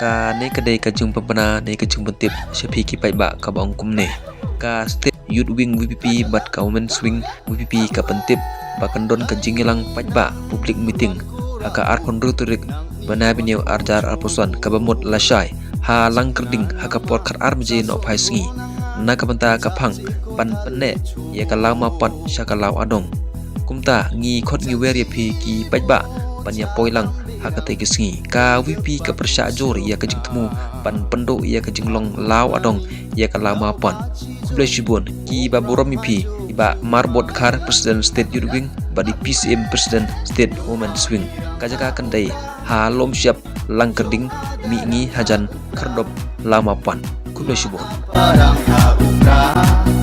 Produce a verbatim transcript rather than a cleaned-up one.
Kane ka dei ka jingpynpaw ne ka jingpyntip sha phi ki paidbah kaba ong kumne. Ka State Youth Wing VPP bad ka Women's Wing VPP ka pyntip ba kan don ka jingïalang paidbah public meeting ha ka arphew hynriew tarik mynta bnai ar hajar arphew san kaba mut lashai ha Langkyrding ha ka por khatar baje nohphai sngi. Na ka bynta ka phang ban pynneh ïa ka law mawpat sha ka law adong. Kumta ngi khot ngi wer ïa phi ki paidbah ban ïa poi lang ha katei ka sngi. Ka VPP ka pyrshah jur ïa ka jingthmu ban pynduh ïa ka jinglong law adong ïa ka law mawpat. Khublei shibun. Kiba burom ïa phi, i Bah Marbot Khar, President State Youth Wing, bad i P C M, President State Women's Wing. Ka jaka kan dei ha Lum Shyiap, Langkyrding, Mihngi hajan Khyrdop, law mawpat. Khublei shibun. Orang tak umrah.